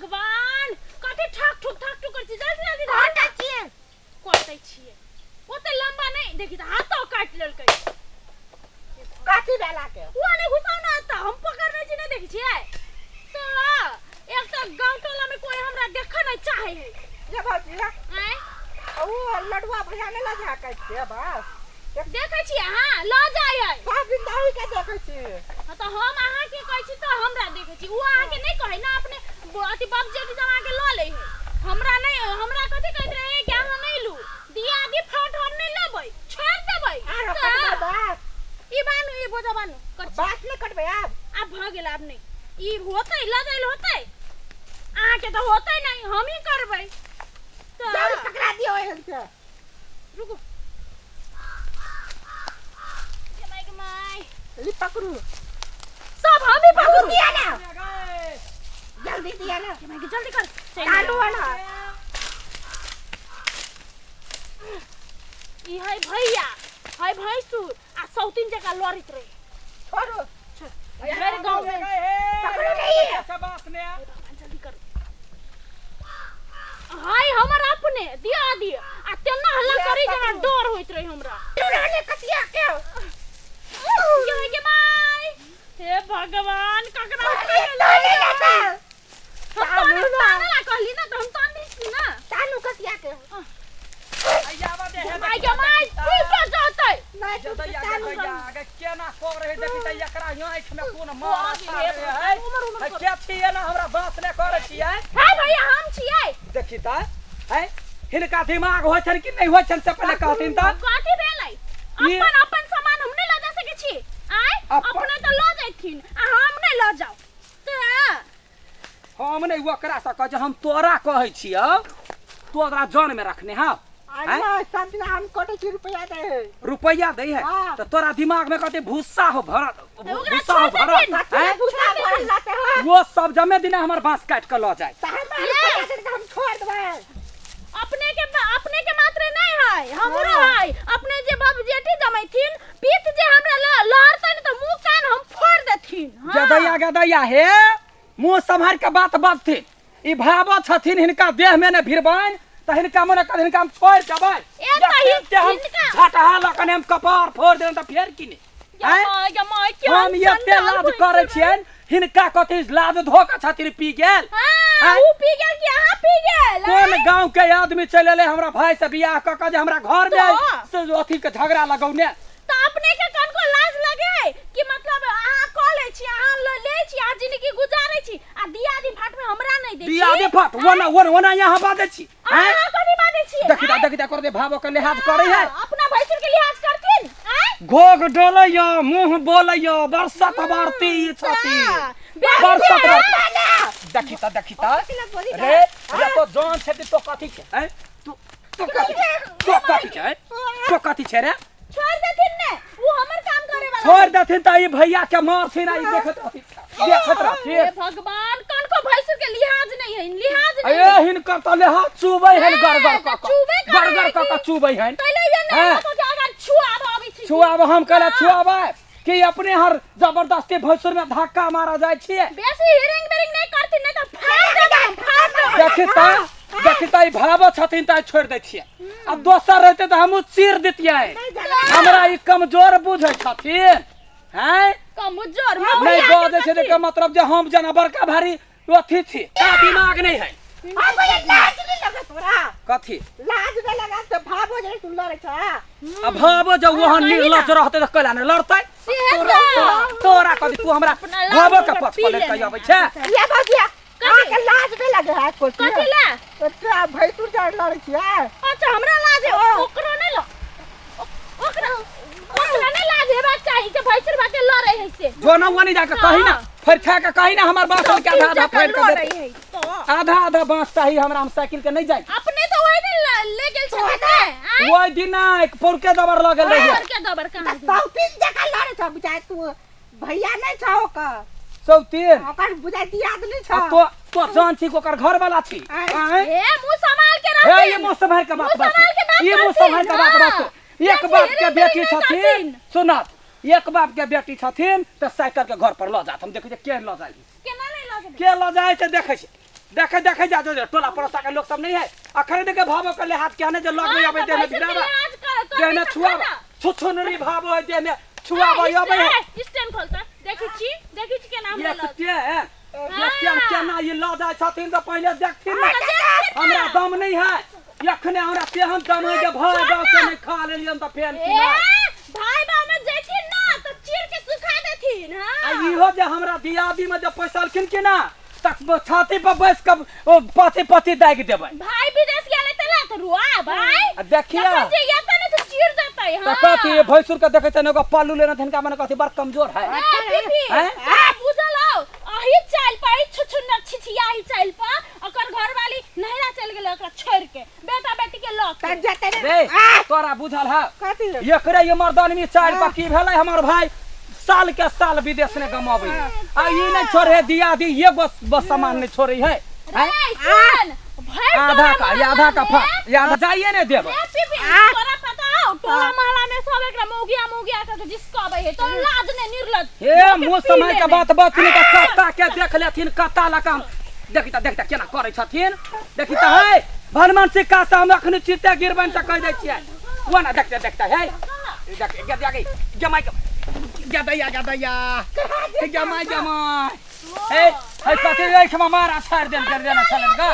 भगवान कथी ठक ठुक ठक ठुक करै छी जल्दी जल्दी धर काटै छियै कटै छियै ओते लंबा नहि देखी तऽ हाथो काटि लेलकै कथी भेला के ओ नहि घुसाउ ना तऽ हम पकड़ने छी नहि देखै छियै तऽ एक तऽ गाँव टोला में कोई हमरा देखऽ नहि चाहे है ये भौजी आँय ओ लडुआ भैया नहि लऽ जा काटि के बस देखै छियै अहाँ लऽ जाइ है सब दिन दही के देखै छी हाँ, तऽ हम अहाँके कहै छी तऽ हमरा देखै छी ओ अहाँके नहि कहै ने अपने अथी बाप जेठी सब अहाँके लऽ लै है हमरा नहि हमरा कथी कहैत रहै कि अहाँ नहि लू दियादी फाट हम नहि लेबै छोड़ि देबै आरो तऽ कटबै बास ई बानू ई बोझा बानू कर बास नहि कटबै आब आब भऽ गेल आब नहि ई होतै लऽ जाइल होतै अहाँके तऽ होतै नहि हमही करबै तऽ जल्दी पकड़ा दियौ एहन के रुकू गे माय गे माय ली पकड़ू सब हम ही पकड़ू दिया ना जल्दी दिया ना गे माय गे जल्दी कर चालू वाला ई है भैया है भैंसुर आ सौतीन जकाँ लड़ैत रहे छोड़ो मेरे गाँव में पकड़ो नहीं है भगवान जल्दी करू हाय हमर अपने दिया दिया आ तेना हल्ला करी जेना डर होइत रहे हमरा तू रहले कसिया के ये के माय हे भगवान ककरा अरे तोले लेता हम तानू ना। ताने ला कहली ना तो हम तान दी छी ना तानू कसिया के माय के माय ठीक है जतै नहीं तू तानू केना करे देखी त एकरा आँखि में कोन ओ, मार हे भगवान, उमर उमर है के छियै ना हमरा बात ने करे छियै हे भैया हम छियै देखी त है हिनका दिमाग होइ छनि कि नहि होइ छनि से पहिले कहथिन त कथी भेलै अपन अपन सामान हम नहि लऽ जा सकै छी आय अपने तऽ लऽ जैथिन आ हम नहि लऽ जाउ तऽ हम नहि ओकरा से कहै छी हम तोरा कहै छियौ तोरा जन में रखने हौ अरे सब दिन हम कटै छी रुपया दे है रुपया दै है हाँ। तऽ तोरा दिमाग में कते भूसा हो भरल ओकरा भूसा हो छोड़ भरल देथिन। हैं? भूसा भरल लाते हो वो सब जमे दिना हमर बांस काट के लऽ जाए तऽ हम रुपया दे हम छोड़ देबै अपने के मात्र नहीं है हमरो है अपने जे बाप जेठी जमैथिन पीत जे हमरा लहरतनि तऽ मुंह कान हम फोड़ देथिन हाँ। गदैया गदैया हे मुंह सम्हार के बात बजथिन ई भावो छथिन हिनका देह में ने भिड़बनि तऽ हिनका मने कर हिनका हम छोड़ि देबै ए तऽ जखन हम झटहा लऽ कने हम कपार फोड़ देब तऽ फेर की नहि या आँय? माय, या माय, केहन हम एते चंडाल लाज भैंसुर करै है। छियनि हिनका कथी लाज धो कऽ छथिन पी गेल हाँ, आँय? ऊ पी गेल कि अहाँ पी गेल कोन आँय? गांव के आदमी चलि एलै हमरा भाई से बियाह कऽ कऽ जे हमरा घर में तो? से अथी के झगड़ा लगौने तऽ अपने के कनको लाज लगे है कि मतलब अहाँ कऽ लै छी अहाँ लै छी अहाँ जिंदगी गुजारै छी आ दियादी फाट में हमरा नहि दै छी दियादे फाट ओना ओना ओना यहाँ बाजै छी आँय? अहाँ कथी बाजै छी देखी ता देखी ता कर दे भावो के लिहाज करे है हाँ, अपना भैंसुर के लिहाज करथिन आँय? घोघ डोलैया मुंह बोलैया बरसत बरती ई छथि बरसत बरती देखी ता देखी ता रे रे तो जान छै तो कथी छै आँय? तू तू कथी तो कथी छै तो कथी छै रे छोड़ देथिन ने वो हमर काम करे वाला छोड़ देथिन त ई भैया के मारथिन आ ई देखत रहथिन देखत हे रहथिन भगवान कनको भैंसुर के लिहाज नहीं है लिहाज नहीं अरे हिनकर त लेहा चुबै हन गड़ गड़ क चुबै क गड़ गड़ क क चुबै हन पहले ये नहीं हाँ। तो अगर छुआब अबै छी छुआब हम कहले छुआब कि अपने हर जबरदस्ती भैंसुर में धक्का मारा जाइ छियै बेसी हिरिंग बिरिंग नहीं करथिन नहीं तो फाड़ देब हम फाड़ देब देखी त देखी त ई भावो छथिन त छोड़ि दै छियै आ दोसर रहते तऽ हमहूँ चीर दितियै हमरा ई कमजोर बुझै छथिन हैं कमजोर नहि बजै छै तऽ मतलब जे हम जेना बड़का भारी अथी छी का दिमाग नहि है अब ये लाज नहीं लगा तोरा कथी लाज नहीं लगा तो भावो जे तू लड़े छ आ भावो जब वहाँ निर्लज रहतै तऽ कैला नहि लड़तै तोरा तोरा कथी तू हमरा भावो के पक्ष पर लेके अबै छै ये भौजिया अहाँके लाज नहीं लगे है कोई कथी ला तोरा भैंसुर जड़ लड़े छियै अच्छा हमरा लाज है ओकरो नहीं ल ओकरा ओकरा नहीं लाज हेबाक चाही जे भैंसुर भाते लड़े है से जो ना वनी जाके कही ना फिर छा के कही ना हमर बाँस के आधा आधा फाड़ के लड़े दे है तो आधा आधा बाँस चाही हमरा हम साइकिल के नहीं जाए अपने तो वही दिन ले गेल छथिन ने आँय? ओहि दिन एक पुरके दबर लगल रहिए दबर के दबर कहाँ गेल? सौतीन जकाँ लड़े छ बुझाय तू भैया नहीं छ ओकर सौतीन ओकर बुझाय दियाद नहीं छ आ तो तो जान छी कि ओकर घर वाला छी आँय? आँय? ए मुंह संभाल के हे रखिन ये मुंह संभाल के बात मुंह संभाल के बात ये मुंह संभाल के बात करथिन, बात हाँ। एक बेसी बाप के हिरिंग बेटी बिरिंग नहीं छथिन करथिन। सुनत एक बाप के बेटी छथिन तऽ साइकिल के घर पर लऽ जात हम देखै छियै के लऽ जाइ केना नहीं लऽ जेबै के लऽ जाइ छै देखै छै देखे देखे जा जो टोला पड़ोसा के लोग सब नहीं है अखरे देखे भावो के लिहाज के ने जे लग हाँ, आबै तऽ देह में भैंसुर के भिड़ाबा लिहाज कर देह में करबै छुआबा तखन ने। छुछुनरी भावो है देह में छुआबा अबै है स्टैंड खोलता देखै छी देखै छी केना हमरा ये लग के है ये केना केना ये लऽ जाइ छथिन तऽ पहिले देखथिन ने देखथिन ने। हमरा दम नहीं है एखने हमरा तेहन दम है जे भाय बाप के नहीं खा लेलियन तऽ फेर की ए नहि। भाई बा में जैथिन ना तऽ चीर के सुखा देथिन आ हां इहो जे हमरा दियादी में जे पैसलखिन कि ना तक छाती पर बैस के ओ पति पति दागि देबै भाई विदेश गेले त लात रुआ भाई आ देखिया तखन जे एतै ने तऽ चीर देतै तऽ हां कथी भैंसुर के देखै छै ने एगो पल्लू लेने हिनका मने कथी बड़ कमजोर है ए पीपी हैं? तोरा बुझल हौ अही चाइल पर अही छुछुन्नर छिछियाही चाइल पर ओकर घरवाली नैहरा चलि गेलै ओकरा छोड़ि के बेटा बेटी के लऽ के तब जते रे रे आ तोरा बुझल है कथी एकरे ये मर्दानमी चाइल पर की भेलै हमर भाई साल के साल विदेश ने कमाबै आ ई नहीं छोड़े दिया दी एगो बस सामान नहीं छोड़े है रे सुन भरि आधा टोला का ये आधा का फा मोहल्ला में- ये आधा जाइए नहीं देबै रे पीपी तोरा पता हौ टोला मोहल्ला में सब एकरा मौगिया मौगिया कह के जिसकाबै है तोरा लाज ने निर्लज हे मुँह समय के बात बात नहीं तऽ कत्ता के देख लेथिन कत्ता लगा हम देखी तऽ देखता केना करै छथिन देखी तऽ है भनमन सिक्का से हम अखनी चिते गिरबनि तऽ कहि दै छियै ओ ना देखते देखते है देख गे देख जमाइ गे दैया गे दैया जमाइ जमाइ हे हे कथी एहिठमा मारा छाड़ि देल गेल देने छलनि गा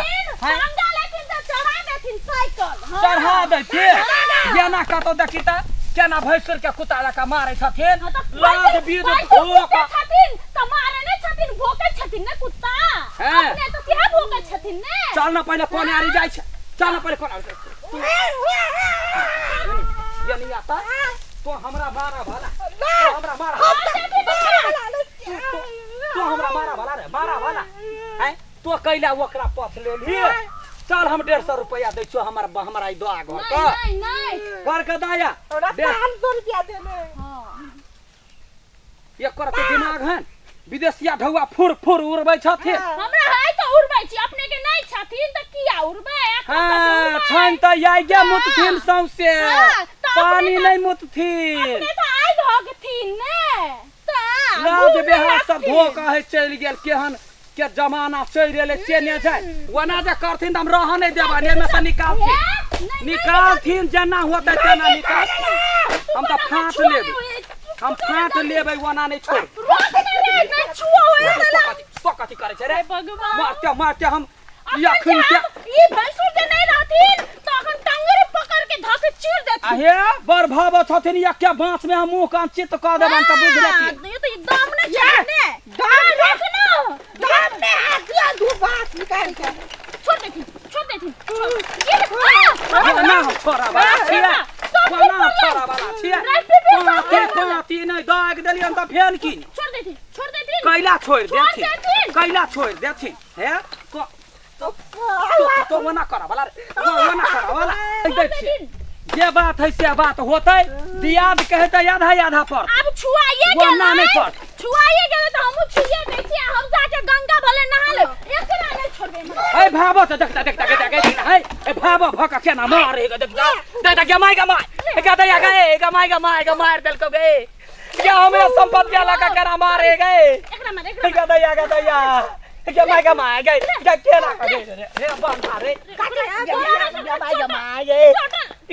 हैं चंगा लेथिन तऽ चढ़ा देथिन साइकिल हाँ। चढ़ा दै छियै जेना कतौ देखी तऽ केना भैंसुर के कुत्ता लका मारै छथिन हाँ, तऽ लाज भैंसुर- बीज भैंसुर धोक कुत्ते छथिन तऽ मारे नहि छथिन भोकै छथिन ने कुत्ता हैं। अपने तऽ सेहे भोकै छथिन ने चल ना पहिले कोन आरी जाइ छै चल ना पहिले कोन आरी जाइ छै ये नहीं आता तो हमरा मारा भला तो हमरा मारा तो हमरा मारा भला रे मारा भला हैं तो कैला ओकरा पथ लेली चल हम 150 रुपया दै छियो हमर हमरा ई दुआ घर के नहीं नहीं नहीं घर के दाया तोरा डेढ़ 500 रुपया देने हाँ। एकर तो दिमाग है विदेशिया ढौआ फुर फुर उड़बै छथिन हमरा है तऽ उड़बै छी अपने के नहीं छथिन तऽ किया उड़बै एखन तऽ से हाँ उड़बै। छनि तऽ आइगे मुतथिन सौंसे हाँ, तऽ अपने पानी तऽ- नहीं मुतथिन अपने तऽ आगि हगथिन ने तऽ लाज घूर बेहा सब रखथिन। धो कऽ है चलि गेल केहन के जमाना चलि एलै से नहि जाय ओना जे करथिन तऽ हम रहऽ नहि देबनि एहिमे से निकालथिन हे, नहीं, नहीं, निकालथिन जेना होतै तेना निकालथिन हम तऽ फाँट लेबै हम फाँट लेबै ओना नहि छोड़ रोक नहि रे, नहि छुओ होए तो कथी तो कथी करै छै रे भगवान मारते मारते हम अखन अखन जे के आब ई भैंसुर जे नहि रहथिन तऽ अखन टंगरी पकड़ के धऽ के चीर देथिन आहे बड़ भाव छथिन एके बाँस में हम मुँह कान चित्त कऽ देबनि तऽ बुझि लेथिन ये तो दम नहि छै ने दम रोक ना दम में हाथ दिया दू बात निकाल के छोड़ देथिन छोड़ देथिन छोड़ ये आ, ना हम छोड़ा वाला छियै सब कोना छोड़ा वाला छियै पाँती पाँती नहि दागि देलियनि तऽ फेर की छोड़ देथिन छोड़ देथिन कैला छोड़ि छोड़ देथिन देथिन। कैला छोड़ि देथिन हे तो तो तो ओना करऽ वाला रे ओना करऽ वाला दै छियै जे बात है से बात होतै दियाद कहै तऽ आधा आधा पर आब छुआइए वरना गेलै नहि पड़त। छुआइए गेलै तऽ हमहूँ छुइए दै छी आ हम जाके गंगा भले नहा लेब एकरा नहि छोड़बै हम। ए भाबो तऽ देखता देखता देखता देखता है ए भाबो भक केना मारे गे देखता देखता गमाय गमाय ए गदैया गे गमाय गमाय गे मार देलको गे ये हमरा संपत्ति लगा केना मारे गे एकरा मार एकरा मार। गदैया गदैया गमाय गमाय गे गे केना गे रे रे बंधा रे गमाय गमाय गे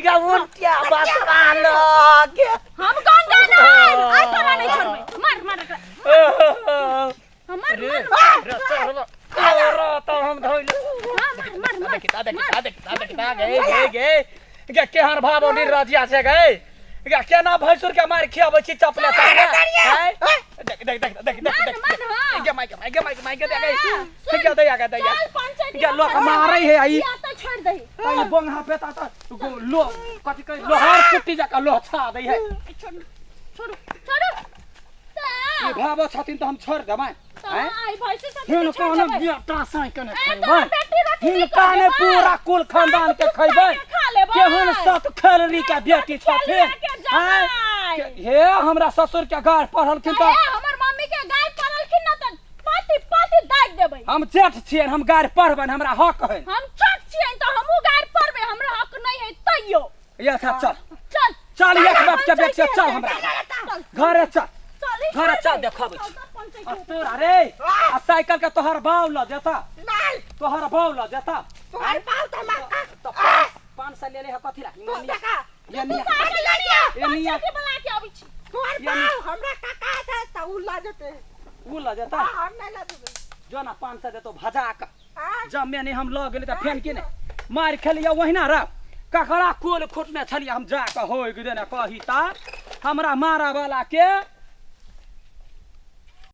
गे उल्टिया बसवा लग हम गंगा नहायब आइ तोरा नहि छोड़बै मार मार एकरा हम मार रे मार रे चढ़ रो तो हम धोइल हाँ, मार मार मार देखिता देखिता देखिता देखिता गे गे गे गे केहन भाव निर्रजिया से गे गे केना भैंसुर के मार खियाबै छी चपले चपले हैं? देख देख देख देख देख मार देख मार हाँ गे माय गे माय गे माय गे माय गे गे हाँ, गे दैया गे दैया चल पंचायत गे लोक मारै है आई या तऽ छोड़ दही आई बोंगा पेता त लो कथि कहै लोहार कुट्टी जकाँ लोह छा दै है छोड़ छोड़ू छोड़ू ई तऽ भाव छथिन तऽ हम छोड़ि देबै तऽ हैं? आइ भैंसुर सब हिनका ने बेटा साँइ के ने ए, खैबै तोरा बेटी रोटी नहि हिनका ने खा देबै। पूरा कुल खानदान के खैबै खा लेबै। केहन सत खेलरी के बेटी छथिन खेलरी के आँय? जमाइ। हे हमरा ससुर के गाड़ पढ़लखिन तऽ अरे हमर मम्मी के गाय पड़लखिन ना तऽ पाती पाती दागि देबै हम जेठ छियनि हम गाड़ पढ़बनि हमरा हक है हम छोट छियनि तऽ हमहूँ गाय पड़बै हमरा हक नहि है तैयो ये अच्छा चल चल चल एक बाप के बेटी चल हमरा चल घरे चल चल ई घरे चल छोड़ दे। देखबै छी चल, तऽ पंचायत आ तोरा रे आ साइकिल के तोहर बाव ल देता नहीं तोहर बाउ ल देता। तोहर बाउ त हमरा का तो 500 ले ले है कथी ला? तू देखा। ये निया। साइकिल लऽ लिअ, ये निया। पंचायती बला के अबै छी। तोहर ये नि- बाउ हमरा काका छै त उ ल जेतै। उ ल जेता। हाँ, हम नहीं ल जेबै। जो ना 500 देतो भजा क। हाँ। जब नहीं हम ल गेली त फेन की नहीं मार खेलिया वहिना रा ककरा कोल खोटने छलियै हम जा कऽ होइ गेलै ने कही ता हमरा मारा वाला के।